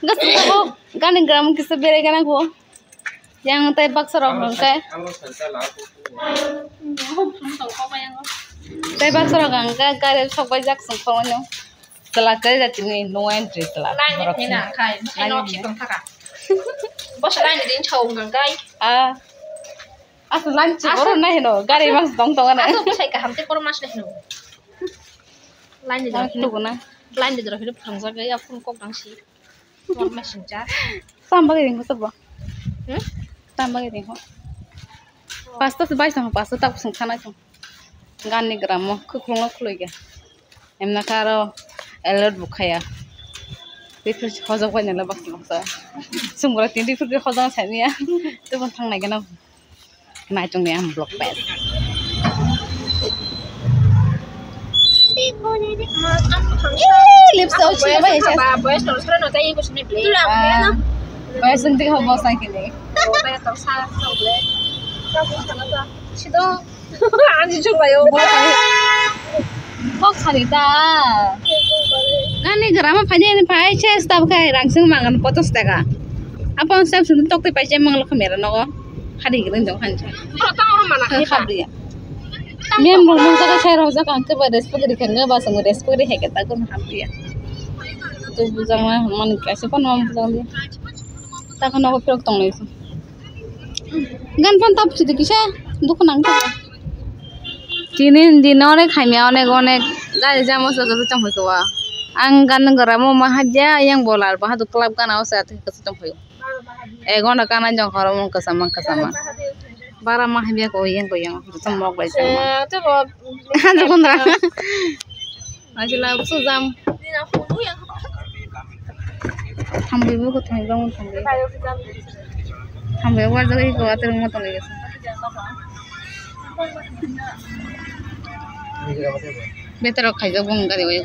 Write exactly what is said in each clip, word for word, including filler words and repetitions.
Gas ko gani gram kisa berai gana ko. Yang tai baksa rok hwnkhe. Tai baksa rok hwnkhe gari sok bai jak song kho no. Chwla kwrwi jatini no entry chwla. Line ni phina khai, sai nok si tong thaka. Bosa line ni din chau ngang kai. Ah. Aswk line si borok nai hino, gari mas tong tong ana. Aswk bwsai kaham tei borok mas nai hino. Line ni dora hino. Line ni dora hino phangjak ya phone kok dang si. Borok mas sincha. Tam bagwi ring ko sabo. Hmm? Tam bagwi ring ko. Pasta se bai sang pasta tak sung khana sung. Ganni gramo khuklungo khuloi ga. Emna khe aro alert bo khaya. Refresh hojak bai nala baksa baksa. Chwng bwrwi tin refresh hojak sai manya. Tei bo thang nai gana. Nai tong ni ang vlog bai. Lips o chini bai sa. Boys tong twi hobo sai kini. Sido. Ani chuk layo. Kok sani ta. Nani grama phani ani phai ses tab khai rang sing mangan potos taka. Apa ang sab sini tok te paise manglo khamera nogo. Khadi gren jong khan. Oro tang oro mana khe khabri ya. Mem rok mung jaga sai rok jaga ang ke ba respect ri khan ba sung respect ri heke ta kun khabri ya. Tu bujang na man kaise kon mam bujang di. Ta khano ko phirok tong lai. Gan phan tap chidi kisa dukhu nang ta. Tini din onek hamya onek onek gari jamo se kasa chong hoi kwa. Ang gan gora mo ma hajya yang bolar ba hadu club gana o sa kasa chong hoi. Ek ghonta kana jong khoro mo kasa ma kasa ma. Bara ma hajya ko yang ko yang chong mok bai chong ma. Hadu kundra. Ajila busu jam. Hambai bo ko thangwi bang thangwi. Hambai bo ajak iko atir mo tongwi gese. Better rok khaijak bung gari oi.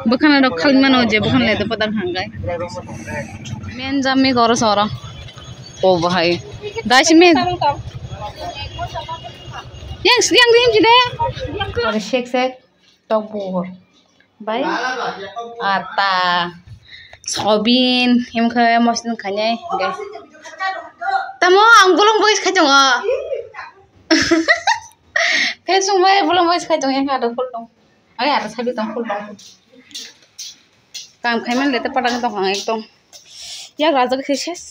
Bwkhana rok khalmano je bwkhana le dopa dang hangai. Men jami goro soro. O bahai. Dai si men. Yang yang rim jide. Ore sek sek. Tok bukur bai ata sobin himkhe mosni khainai hingkhe tamo ang bolong boys khai tongo. Facebook bai bolong boys khai tongo, ata phul tong. Ai ata sabi tong phul tong. Kam khai man le te padang tong ang ekdom. Yak rajak khe ses.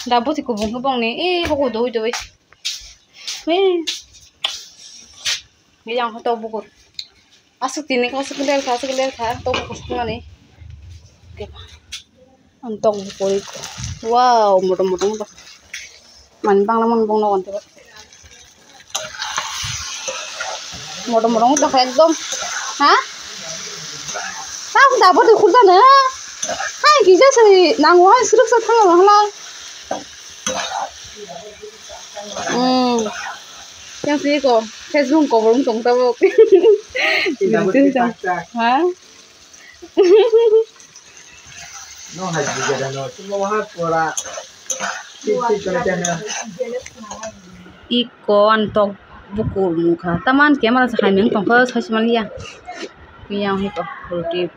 Da buti kubung kubung ni e buku doi doi. He. Yang tok bukur. Asuk tini ka asuk ler ka asuk ler ka tok bukur sungani. Ang tok bukur. Wow, motom motom tok. Man bangla man bongla wanti. Motom motom tok ekdom. Ha? Tak da buti khulda na. Hai kisa sari nangu hai sruk sa thang hala. Hmm. Yang sini ko Facebook ko belum tong tabuk. Tidak betul tak. Ha? No hai juga dah no. Semua mahal pura. Sip sip kerja no. Iko antok bukur mukha. Taman camera sa hai meng tongkha sa simaliya. Yang hiko roti.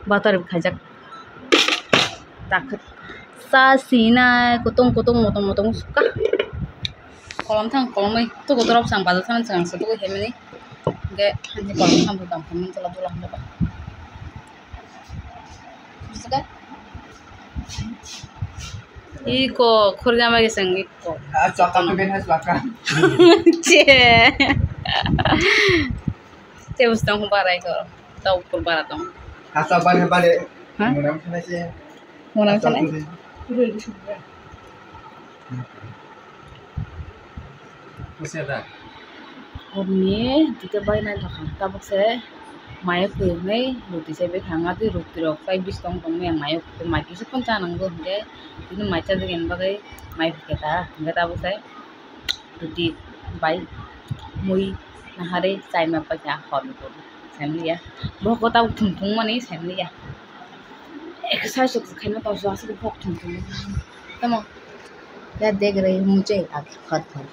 Butter khajak. Tak sa sinai kutung kutung motong motong suka. Kolom thang kolomoi tuku torop sang bazar thang chang sa tuku hemani. Ge hanji kolom thang bu tang thang jala dula handa ba. Suka. Iko khurjama ge sang iko. Ah, chaka tu ben has baka. Che. Tebus tong barai ko. Tau kur bara tong. Asa bare bare. Ha? Munam khana se. Munam khana? Asa da. Horni dita bai nai thokha. Tabuk se maya khuyungnai roti se bai thanga di roti rok tai bis tong tong maya maya khuyung mai kisa phone cha nang bo hwnkhe tini mai cha jagani bagwi mai khukhe ta hwnkhe tabuk se. Roti bai mui naharwi chai ma paikha hor ni pore saimanya. Bo kota thum thum mani saimanya. Exercise khaina tong aswk bok thum thum. Tamo ya degre mui chai ag hor hor.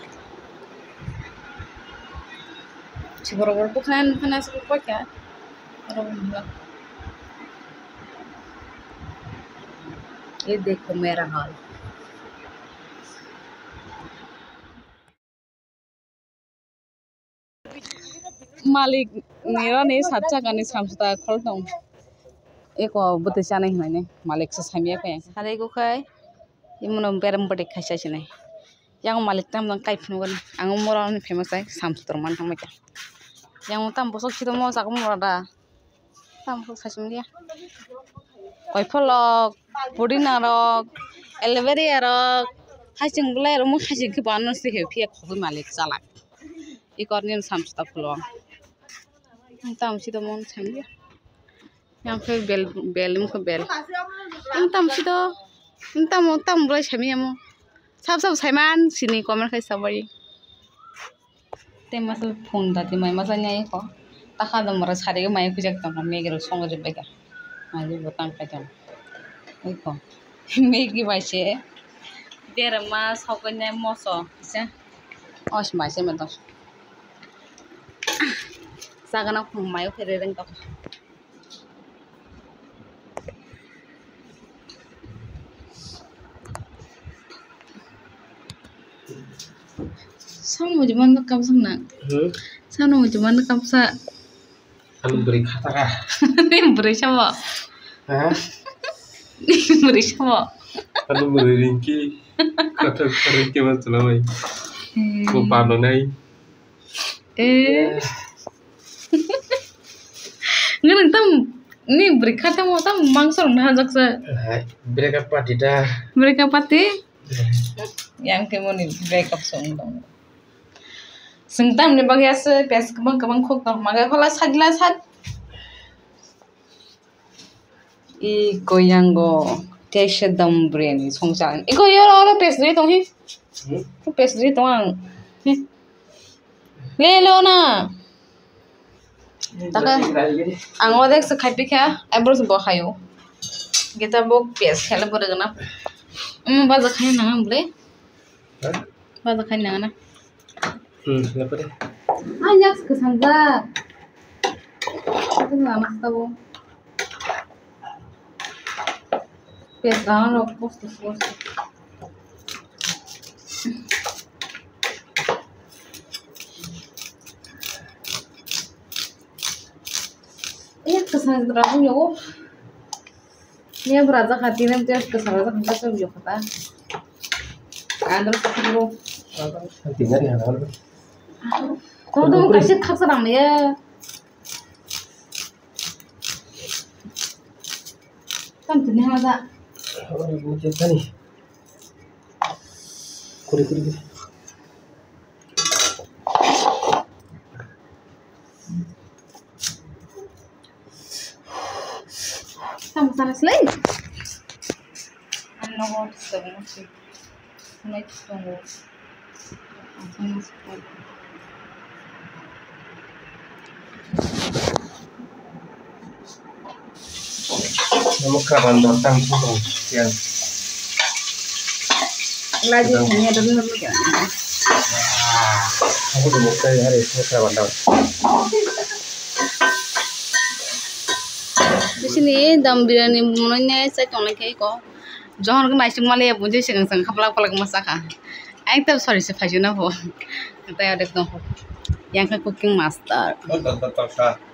Chiboro boro bwkhana nukha aswk paikha. Oro bwkha. ये देखो मेरा हाल। Malik ni rani sat chakani samsota khol tong. Eko bwtwi chanai hinwi malik se samya khe. Sari go khai imono berem bwtwi khaisa sinai. Yang malik tam dong kai phunu gani. Ang mora ni famous ai samsota man thang mai. Yang tam bosok sito mo chak mora da. Tamo khe saichung dia. Koipholok, pudina rok, aloe vera rok, haichung belai rok, mung haichung khe bo ano se he phiya khogwi malik chalak. I korni samsota phulo. Tamo sito mon saiya. Yang khe bel, bel, mung khe bel. Yang tamo sito, yang tamo, tamo belai sami amo. Sab sab saiman sini comment khai sabari. Tei masa phone da tei mai masa nyai ko. Takha do mora sari mai kujak tong Maggie rok song rwbaika. Mai bo tang kai tong. Oi ko. Maggie bai se. Berma sokoi nai moso se. Os mai se meto. Sagana phung mai phere reng tong. Samung jumano kamsa na. Hmm? Samung jumano kamsa. Anu beri kata ka. Ni beri sama. Ha? Ni beri sama. Anu beri ringki. Kata ringki mas lamai. Hmm. Ko pano nai. Eh. Ngenang tam ni bwrwi kha tamo tam mangso rok naha jak sa. Hai, breakup party da. Breakup party? Eh. Yang khe moni breakup song dong. Sing tam ni bagya se pes kwbang kwbang khok tong maga phala sajla saj. I koyango tesa dam biryani songcha. I koyoro oro pes dui tong hi. Hmm? Pes dui tong ang. Hi. Le lo na. Taka ang odek se khai pikha, ai bro se bo khayo. Gita bo pes khela bore gana. Um baja khai nang ang ble. Ha? Baja khai nang na. Hmm, lapare. Ai, yak se kwsang jak. Itu nggak mas tahu. Pes gaon rok post post. Yak kwsang jak rok yago. Ni bwrajak kha, tini test kwsa rajak kha, kaisa video kha ta. Andro sakha bro. Tini ari hana bro. Tong tong kaisa khaksa nang ya. Tam tini hana da. Ori mo te tani. Kuri kuri kuri. Tamo sana slay. Ang nogo tamo si. Sunai tongo. Ang sunai tongo. Namo kaban dor tang thung tong siang. Laji thangya dor nor nor. Aku tu bukai hari semua kaban dor. Bisini dam biryani monoi ne sai tong lai khe ko. Johon ko naising mali ya bunjui sikang sikang khaplak palak ma saka. Ekdom sorry se phaijuna bo. Tai adek tong. Yang khe cooking master.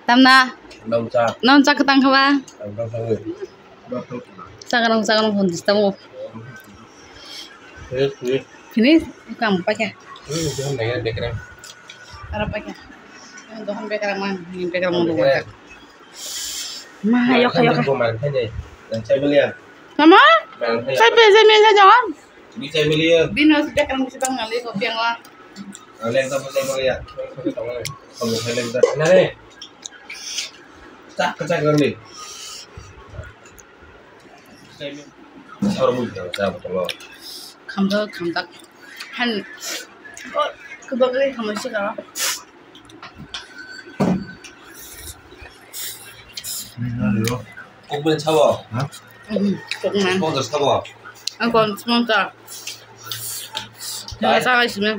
Tamna. Nong cha. Nong cha kwtang khaba. Chakarang chakarang phone dis tamo. Finish? Finish? Kam pakai. Ara pakai. Dohon bekara man, bekara man dohon. Ma, yok yok. Mama? Sai pe sai men sai jawab. Bino bekara mesti bang ngali ko piang la. Leng ta pasa ko ya. Ko ko leng ta. Na re. Chak chak ngali. Oro bui ta cha botolo. Khamjak khamjak. Han. Ko ko bagri khamjak ka. Kokben sabo? Ha? Kokben. Kokben sabo? Ang kon smong ka. Sa ka sime.